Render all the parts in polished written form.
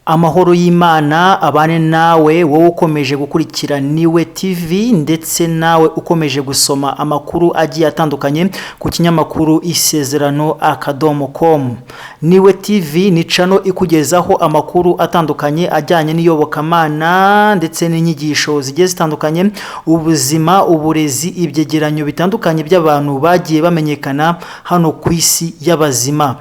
Amahoro y'Imana abane nawe, wowe ukomeje gukurikira Niwe TV, ndetse nawe ukomeje gusoma amakuru agiye atandukanye ku kinyamakuru Isezerano.com. Niwe TV ni channel ikugezaho amakuru atandukanye ajyanye n'iyobokamana ndetse n'inyigisho zigiye zitandukanye, ubuzima, uburezi, ibyegeranyo bitandukanye by'abantu bagiye bamenyekana hano ku isi y'abazima.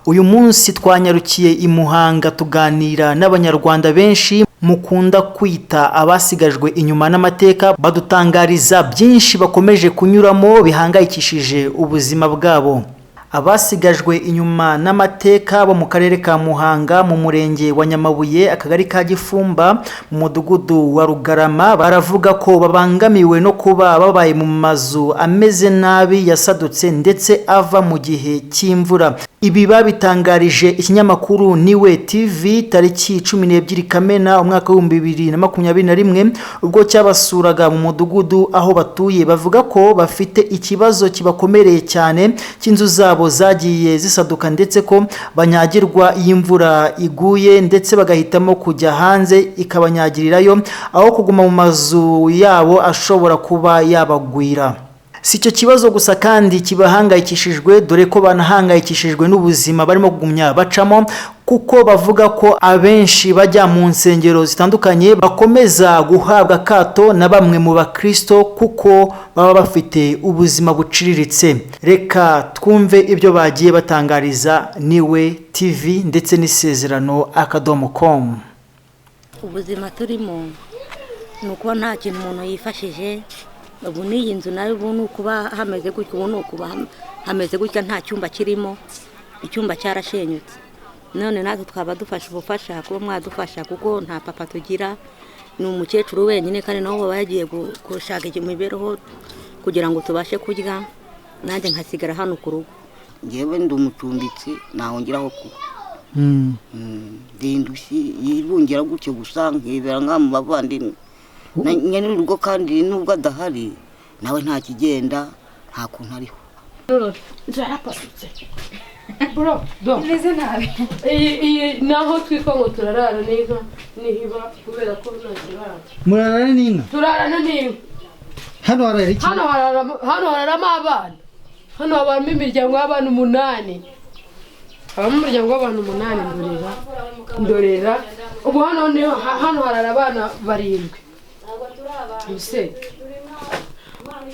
Uyu munsi twanyarukiye i Muhanga tuganira n'Abanyarwanda benshi mukunda kwita abasigajwe inyuma n'amateka, badutangariza byinshi bakomeje kunyuramo bihangayikishije ubuzima bwabo. Abasigajwe inyuma n'amateka bo mu karere ka Muhanga, mu murenge wa Nyamabuye, akagari ka Gifumba, mu mudugudu wa Rugarama, baravuga ko babangamiwe no kuba babaye mu mazu ameze nabi, yasadutse ndetse ava mu gihe cy'imvura. Ibi babitangarije ikinyamakuru Niwe TV tariki 12 Kamena umwaka w'2021, ubwo cyabasuraga mu mudugudu aho batuye. Bavuga ko bafite ikibazo kibakomereye cyane cy'inzu zabo zagiye zisaduka, ndetse ko banyagirwa iyo imvura iguye, ndetse bagahitamo kujya hanze ikabanyagirirayo aho kuguma mu mazu yabo ashobora kuba yabagwira. Si icyo kibazo gusa kandi kibahangayikishijwe, dore ko banahangayikishijwe n'ubuzima barimo kugumya bacamo, kuko bavuga ko abenshi bajya mu nsengero zitandukanye bakomeza guhabwa akato na bamwe mu bakristo kuko baba bafite ubuzima buciriritse. Reka twumve ibyo bagiye batangariza Niwe TV ndetse n'Isezerano.com. Ubuzima turimo ni ukuba nta kintu umuntu yifashije. Ubu n'iyi nzu nayo ubu ni ukuba hameze gutya, ubu ni ukuba hameze gutya, nta cyumba kirimo, icyumba cyarashenyutse. None natwe twaba dufashe ubufasha kuba mwadufasha, kuko nta papa tugira, ni umukecuru wenyine, kandi nawe baba yagiye gushaka imibereho kugira ngo tubashe kurya, nanjye nkasigara hano ku rugo. Ngewe ndi umucumbitsi, ntahongeraho kuba ndi indushyi yibungira gutyo gusa, nkibera nka mu bavandimwe nyine urugo, kandi nubwo adahari nawe nta kigenda, nta kuntu ariho. Inzu yarapasutse bro, do. Imeze nabi. Iyi naho twitwa ngo turarara n'inka nihiba, kubera ko nta kiraro. Murarana n'inka? Turarana n'inka. Hano harara iki? Hano hararamo abana, hano habamo imiryango y'abantu umunani, habamo umuryango w'abantu umunani. Ndorera, ndorera, ubu hano niho hano harara abana barindwi. Ese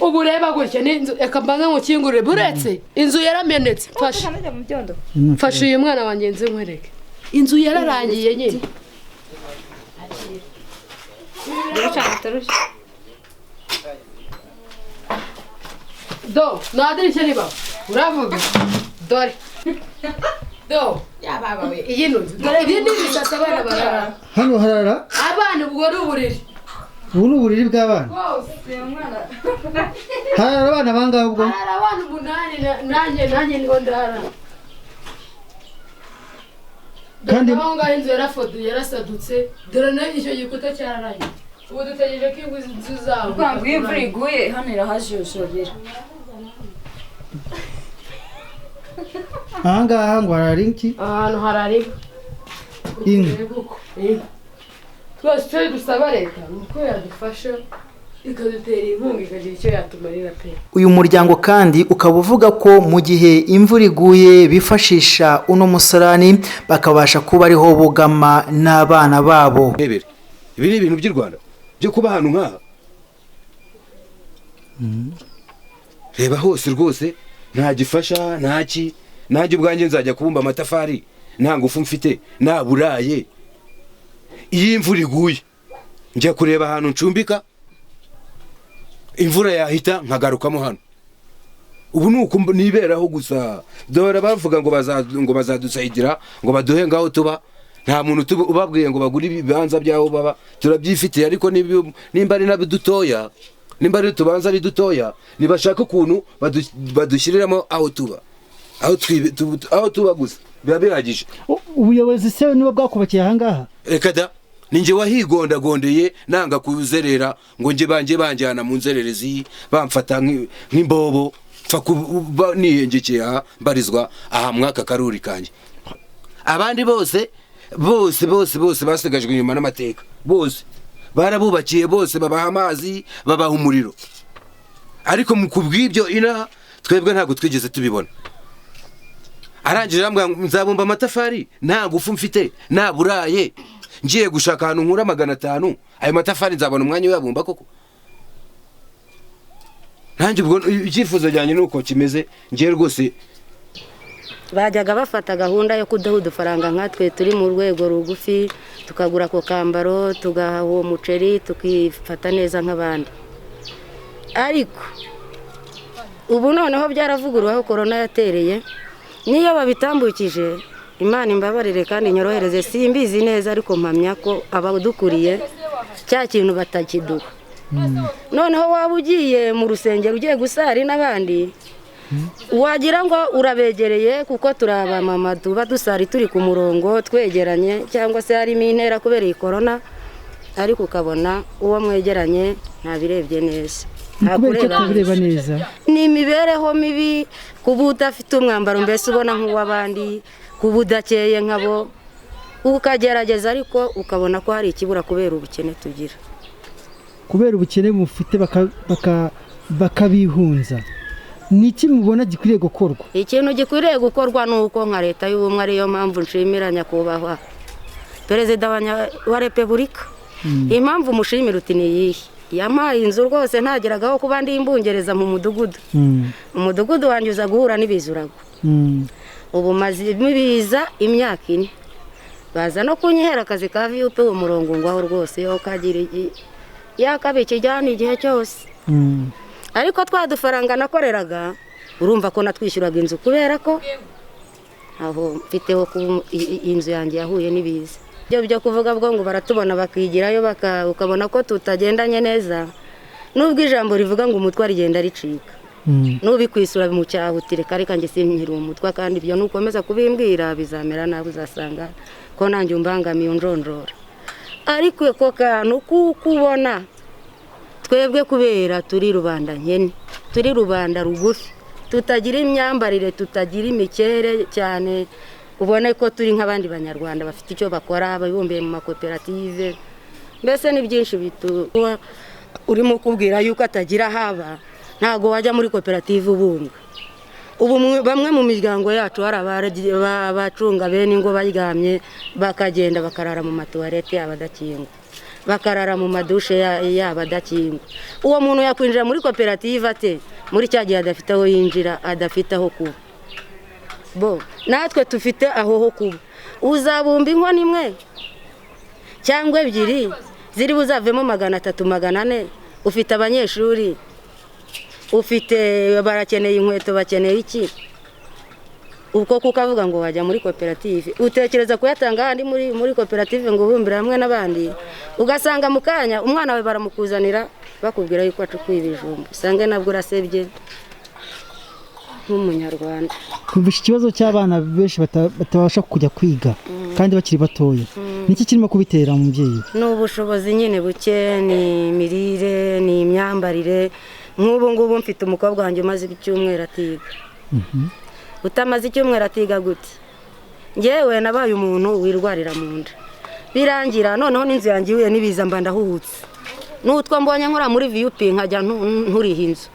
ubu ureba gutya ni inzu? Reka mbanze ngukingurire. Buretse, inzu yaramenetse. Mfashe. Kanajya mu byondo. Mfashe uyu mwana wanjye nze nkwereke, inzu yararangiye nyine. Turusha. Do, nta dirishya ribaho. Uravuga, dore, do, yababawe iyi ni inzu. Dore ibi ni ibisasa abana barara. Hano harara abana, ubwo ni uburiri. Ubu ni uburiri bw'abana? Bwose. Harara abana bangahe ubwo? Harara abana umunani, nanjye niho ndara. Kandi- Aho ngaho inzu yarasadutse. Dore nayo icyo gikuta cyararangiye, ubu dutegereje ko inzu zabo. Kugira ngo iyo imvura iguye hano irahajojobera. Aha ngaha ngo harara iki? Ahantu harara inka. Inka. Urebe uko inka. Twese icyo dusaba leta ni uko yadufasha ikadutera inkunga, ikagira icyo yatumarira pe. Uyu muryango kandi ukaba uvuga ko mu gihe imvura iguye bifashisha uno musarani, bakabasha kuba ariho bugama n'abana babo. Rebere, ibi ni ibintu by'u Rwanda byo kuba ahantu nk'aha? Reba hose rwose, nta gifasha, nta ki. Nanjye ubwanjye nzajya kubumba amatafari nta ngufu mfite, naburaye. Iyo imvura iguye njya kureba ahantu ncumbika, imvura yahita nkagarukamo hano. Ubu ni uku niberaho gusa. Dore bavuga ngo bazadusayidira ngo baduhe ngaho tuba. Nta muntu ubabwiye ngo bagure ibibanza by'aho baba, turabyifitiye. Ariko nimba ari nabyo dutoya, nimba ari utubanza ari dutoya, nibashaka ukuntu badushyiriramo aho tuba, aho tuba gusa biba bihagije. Ubuyobozi se niba bwakubakiye aha ngaha? Reka da, ninjye wahigondagondeye, nanga kuzerera ngo njye banjye banjyana mu nzererezi, bamfata nk'imbobo. Mfa kuba nihengekeye aha, mbarizwa aha mwaka karuri kanjye. Abandi bose Bose bose bose basigajwe inyuma n'amateka, bose barabubakiye, bose babaha amazi, babaha umuriro, ariko mu kubw'ibyo inaha twebwe ntabwo twigeze tubibona. Arangije arambwira ngo nzabumba amatafari nta ngufu mfite, nta buraye, ngiye gushaka ahantu nkura 500, ayo matafari nzabona umwanya uyabumba koko? Nanjye ubwo icyifuzo cyanjye ni uko kimeze, ngiye rwose. Bajyaga bafata gahunda yo kuduha udufaranga nkatwe turi mu rwego rugufi, tukagura ako kambaro, tugahaha uwo muceri, tukifata neza nk'abandi. Ariko ubu noneho byaravuguruwe aho korona yatereye, niyo babitambukije, Imana imbabarire kandi inyorohereze, simbizi neza ariko mpamya ko abadukuriye cya kintu batakiduha. Noneho waba ugiye mu rusengero ugiye gusari n'abandi, wagira ngo urabegereye, kuko turi abamama tuba dusari turi ku murongo twegeranye, cyangwa se harimo intera kubera iyi korona, ariko ukabona uwo mwegeranye ntabirebye neza. Ntakureba neza. Ni imibereho mibi, kuba udafite umwambaro mbese ubona nk'uw'abandi, kuba udakeye nkabo, ukagerageza ariko ukabona ko hari ikibura kubera ubukene tugira. Kubera ubukene mufite bakabihunza. Ni iki mubona gikwiriye gukorwa? Ikintu gikwiriye gukorwa ni uko nka leta y'ubumwe, ariyo mpamvu nshimira nyakubahwa Perezida wa Repubulika. Impamvu mushimira uti ni iyihe? Yampaye inzu rwose ntageragaho kuba ndi imbungereza mu mudugudu. Umudugudu wanjye uza guhura n'ibizurago. Ubu maze ibiza imyaka 4. Baza no kunyihera akazi ka VUP umurongo ngwaho rwose yo kagira yakabikijyana igihe cyose. Ariko twa dufaranga nakoreraga urumva ko natwishyuraga inzu, kubera ko aho mfiteho ko inzu yanjye yahuye n'ibiza. Ibyo byo kuvuga bwo ngo baratubona bakigirayo, ukabona ko tutagendanye neza, nubwo ijambo rivuga ngo umutwe rigenda ricika, nubikwisura mu cyahutire kare kanjye sinkiri umutwa, kandi ibyo nukomeza kubimbwira bizamera nabi, uzasanga ko nanjye umbangamiye unjonjora. Ariko ko kantu kukubona twebwe kubera turi rubanda nkene, turi rubanda rugufi, tutagira imyambarire, tutagira imikere cyane, ubone ko turi nk'abandi banyarwanda bafite icyo bakora, babumbiye mu makoperative, mbese ni byinshi bitu urimo kubwira yuko atagira haba, ntago wajya muri koperative ubunga. Ubu bamwe mu miryango yacu hari abacunga bene ingo baryamye bakagenda bakarara mu matuwarete abadakingwa, bakarara mu madushe yabadakingwa. Uwo muntu yakwinjira muri koperative ate muri cya gihe adafite aho yinjira, adafite aho kuba? Bo natwe tufite aho ho kuba. Uzabumba inkono imwe cyangwa ebyiri ziri buzavemo 300 400, ufite abanyeshuri, ufite barakeneye inkweto, bakeneye iki, ubwo kukavuga ngo wajya muri koperative, utekereza kuyatanga handi muri koperative ngo ubumbire hamwe n'abandi, ugasanga mu kanya umwana wawe baramukuzanira bakubwira yuko acukuye ibijumba, usange nabwo urasebye nk'umunyarwanda. Kumvisha ikibazo cy'abana benshi batabasha kujya kwiga kandi bakiri batoya, niki kirimo kubitera umubyeyi? Ni ubushobozi nyine buke, ni imirire, ni imyambarire. Nk'ubu ngubu mfite umukobwa wanjye umaze icyumweru atiga. Utamaze icyumweru atiga gute? Njyewe nabaye umuntu wirwarira mu nda, birangira noneho n'inzu yanjye ihuye n'ibiza mba ndahuhutse, n'utwo mbonye nkora muri VUP nkajya nturiha inzu,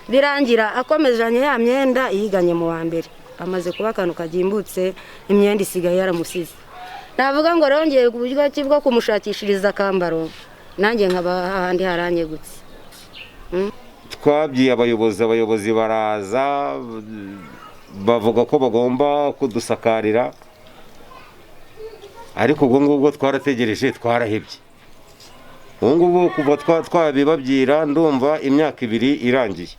birangira akomejanye ya myenda yiganye mu wa mbere, amaze kuba akantu kagimbutse, imyenda isigaye yaramusize. Navuga ngo rongeye uburyo ki bwo kumushakishiriza akambaro, nanjye nkaba ahandi haranyegutse. Twabwiye abayobozi baraza bavuga ko bagomba kudusakarira, ariko ubwo ngubwo twarategereje twarahebye. Ubu ngubu kuva twabibabwira ndumva imyaka 2 irangiye.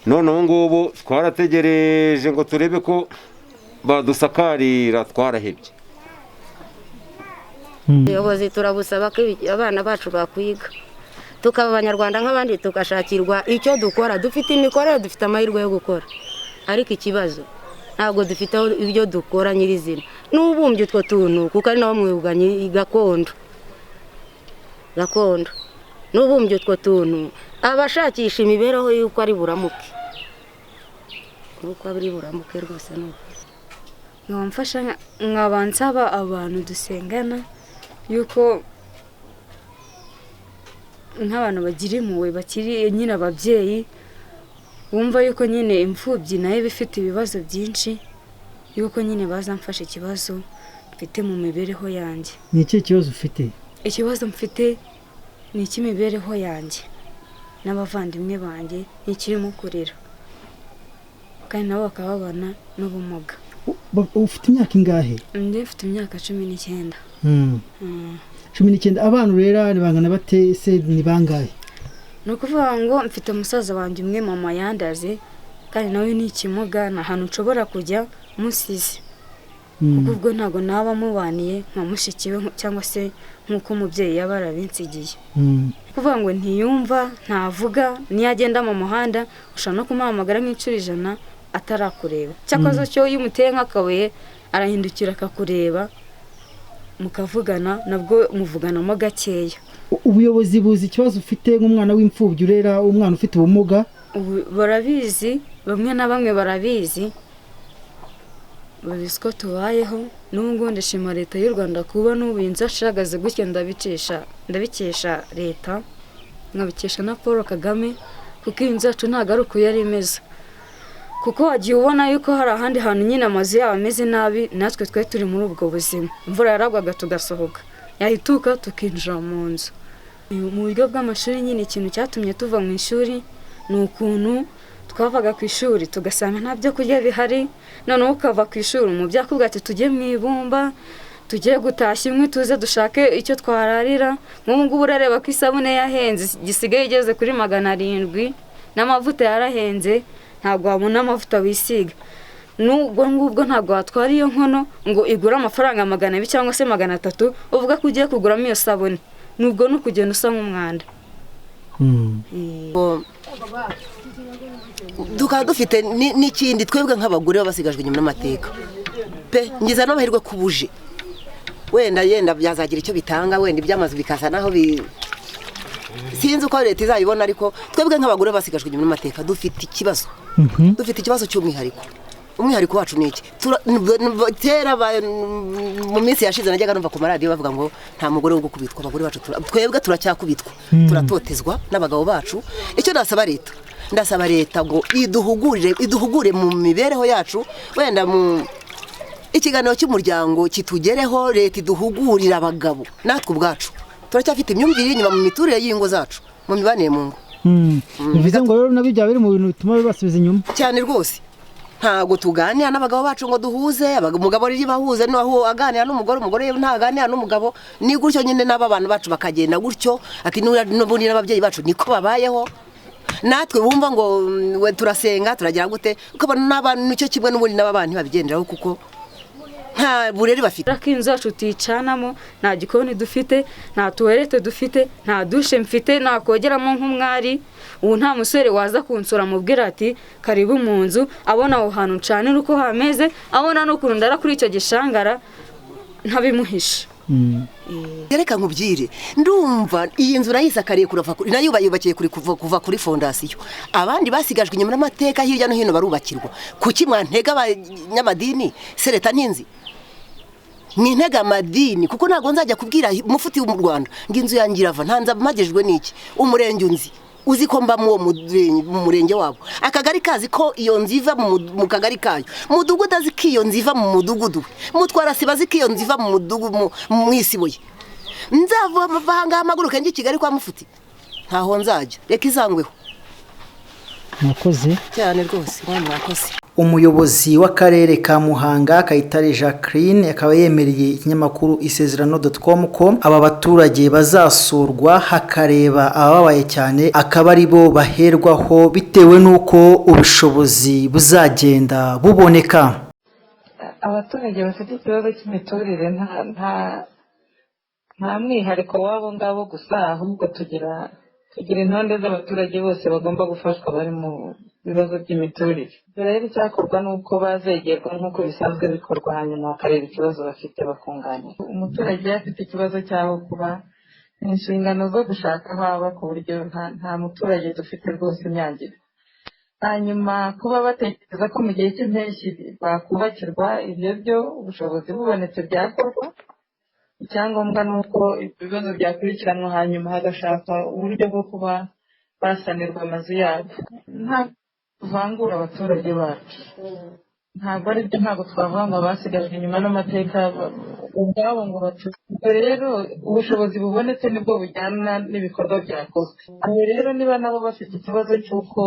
None ubu ngubu twarategereje ngo turebe ko badusakarira, twarahebye. Ubuyobozi turabusaba ko abana bacu bakwiga, tukaba abanyarwanda nk'abandi, tukashakirwa icyo dukora. Dufite imikorere, dufite amahirwe yo gukora, ariko ikibazo ntabwo dufite ibyo dukora nyirizina. N'ubumbye utwo tuntu kuko ari nawo mwuga gakondo, n'ubumbye utwo tuntu abashakisha imibereho y'uko ari buramuke, rwose nuko. Nkaba mfasha, nkaba nsaba abantu dusengana yuko nk'abantu bagira impuhwe, bakiri nyine ababyeyi bumva yuko nyine imfubyi nayo iba ifite ibibazo byinshi, yuko nyine bazamfasha ikibazo mfite mu mibereho yanjye. Ni ikihe kibazo ufite? Ikibazo mfite ni icy'imibereho yanjye n'abavandimwe banjye ntikirimo kurera, kandi nabo bakaba babana n'ubumuga. Ufite imyaka ingahe? Njye mfite imyaka 19. 19. Abana urera ni bangana bate se, ni bangahe? Ni ukuvuga ngo mfite musaza wanjye umwe mama yandaze, kandi nawe ni ikimuga, nta hantu nshobora kujya musize, kuko ubwo ntabwo naba mubaniye nka mushiki we cyangwa se nk'uko umubyeyi yaba yarabinsigiye. Kuvuga ngo ntiyumva, ntavuga, niyo agenda mu muhanda ushobora no kumuhamagara nk'inshuro 100 atarakureba. Cyakoze cyo iyo umuteye nk'akabuye arahindukira akakureba, mukavugana, nabwo muvuganamo gakeya. Ubuyobozi buzi ikibazo ufite nk'umwana w'imfubyi urera umwana ufite ubumuga? Barabizi, bamwe na bamwe barabizi, babizi ko tubayeho. N'ubu ngubu ndashima leta y'u Rwanda kuba n'ubu inzu ashagaze gutya, ndabikesha leta, nkabikesha na Paul Kagame, kuko iyi nzu yacu ntabwo ari uko yari imeze. Kuko wagiye ubona yuko hari ahandi hantu nyine amazu yabo ameze nabi, natwe twari turi muri ubwo buzima. Imvura yaragwaga tugasohoka, yahituka tukinjira mu nzu. Mu buryo bw'amashuri nyine ikintu cyatumye tuva mu ishuri ni ukuntu twavaga ku ishuri tugasanga nta byo kurya bihari. Noneho ukava ku ishuri umubyeyi akubwira ati tujye mu ibumba, tujye gutashya inkwi, tuze dushake icyo twararira. Nk'ubu ngubu urareba ko isabune yahenze, gisigaye igeze kuri 700, n'amavuta yarahenze, ntabwo wabona amavuta wisiga. N'ubwo ngubwo ntabwo watwara iyo nkono ngo igure amafaranga 200 cyangwa se 300 uvuga ko ugiye kuguramo iyo sabune, nubwo ni ukugenda usa nk'umwanda. Tukaba dufite n'ikindi twebwe nk'abagore basigajwe inyuma n'amateka pe, ngiza n'amahirwe kubuje wenda yenda byazagira icyo bitanga, wenda iby'amazu bikaza naho sinzi uko leta izayibona, ariko twebwe nk'abagore basigajwe inyuma n'amateka dufite ikibazo. Dufite ikibazo cy'umwihariko. Umwihariko wacu ni iki? Kera mu minsi yashize najyaga numva ku maradiyo bavuga ngo nta mugore wo gukubitwa, abagore bacu twebwe turacyakubitwa, turatotezwa n'abagabo bacu. Icyo ndasaba leta, ndasaba leta ngo iduhugure mu mibereho yacu, wenda mu ikiganiro cy'umuryango kitugereho, leta iduhugurira abagabo natwe ubwacu turacyafite imyumvire inyuma mu miturire y'ingo zacu, mu mibanire mu ngo. Bivuze ngo rero nabyo byaba biri mu bintu bituma bibasubiza inyuma cyane rwose. Ntabwo tuganira n'abagabo bacu ngo duhuze, umugabo riri bahuze n'aho aganira n'umugore, umugore ntaganira n'umugabo, ni gutyo nyine n'aba bantu bacu bakagenda gutyo, ati n'ubundi n'ababyeyi bacu niko babayeho. Natwe bumva ngo we turasenga turagira gute, ukabona n'abantu nicyo kimwe n'ubundi n'aba bantu babigenderaho kuko nta burere bafite. Inzu yacu tuyicanamo, nta gikoni dufite, nta tuwarete dufite, nta dushe mfite, nakogeramo nk'umwari. Ubu nta musore waza kunsura amubwira ati karibu mu nzu, abona aho hantu ncanira uko hameze, abona n'ukuntu ndara kuri icyo gishangara, ntabimuhisha. Reka nkubwire, ndumva iyi nzu nayisakariye kurava nayo bayubakiye kuri kuva kuri fondasiyo. Abandi basigajwe inyuma n'amateka hirya no hino barubakirwa. Kuki mwantega abanyamadini se leta ntinzi? Mwintega amadini kuko ntabwo nzajya kubwira umufuti mu Rwanda ngo inzu yanjye irava, ntanza mpagejwe n'iki? Umurenge unzi uzi ko mba mu murenge wabo, akagari kazi ko iyo nzu iva mu kagari kayo, mudugudu azi ko iyo nzu iva mu mudugudu, mutwara siba azi ko iyo nzu iva mu mudugudu mu isibo ye. Nzava ahangaha mpaguruke njye i Kigali kwa mufuti, ntaho nzajya, reka izangweho. Mwakoze cyane rwose, mwakoze. Umuyobozi w'akarere ka Muhanga Kayitare Jacqueline akaba yemereye ikinyamakuru isezerano.com ko aba baturage bazasurwa hakareba ababaye cyane, akaba ari bo baherwaho bitewe n'uko ubushobozi buzagenda buboneka. Abaturage bafite ikibazo cy'imiturire nta mwihariko wabo ngabo gusa, ahubwo tugira intonde z'abaturage bose bagomba gufashwa bari mu bibazo by'imiturire. Rero icyakorwa ni uko bazegerwa nk'uko bisanzwe bikorwa, hanyuma bakareba ikibazo bafite bakunganira. Umuturage iyo afite ikibazo cy'aho kuba, ni inshingano zo gushaka aho aba, ku buryo nta muturage dufite rwose imyangire. Hanyuma kuba batekereza ko mu gihe cy'impeshyi bakubakirwa, ibyo byo ubushobozi bubonetse byakorwa. Icyangombwa ni uko ibibazo byakurikiranwa, hanyuma hagashakwa uburyo bwo kuba basanirwa amazu yabo. Nta tuvangura abaturage bacu, ntabwo ari byo, ntabwo twavuga ngo abasigajwe inyuma n'amateka ubwabo ngo batuze. Ubwo rero ubushobozi bubonetse nibwo bujyana n'ibikorwa byakozwe. Aho rero niba nabo bafite ikibazo cy'uko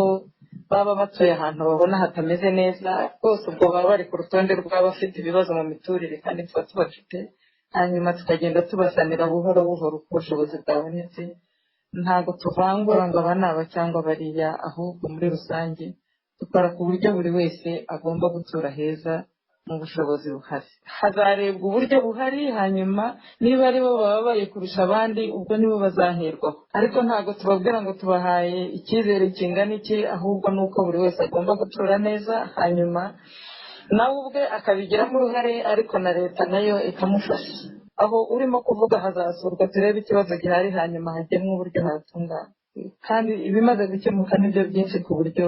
baba batuye ahantu babona hatameze neza rwose, ubwo baba bari ku rutonde rw'abafite ibibazo mu miturire, kandi tuba tubafite, hanyuma tukagenda tubasanira buhoro buhoro uko ubushobozi bwabonetse. Ntabwo tuvangura ngo aba ni aba cyangwa bariya, ahubwo muri rusange dukora ku buryo buri wese agomba gutura heza mu bushobozi buhari. Hazarebwa uburyo buhari, hanyuma niba ari bo bababaye kurusha abandi, ubwo nibo bazaherwaho. Ariko ntabwo tubabwira ngo tubahaye icyizere kingana iki, ahubwo ni uko buri wese agomba gutura neza, hanyuma nawe ubwe akabigiramo uruhare, ariko na leta nayo ikamufasha. Aho urimo kuvuga hazasurwa turebe ikibazo gihari, hanyuma hagenwe uburyo hatungana. Kandi ibimaze gukemuka nibyo byinshi ku buryo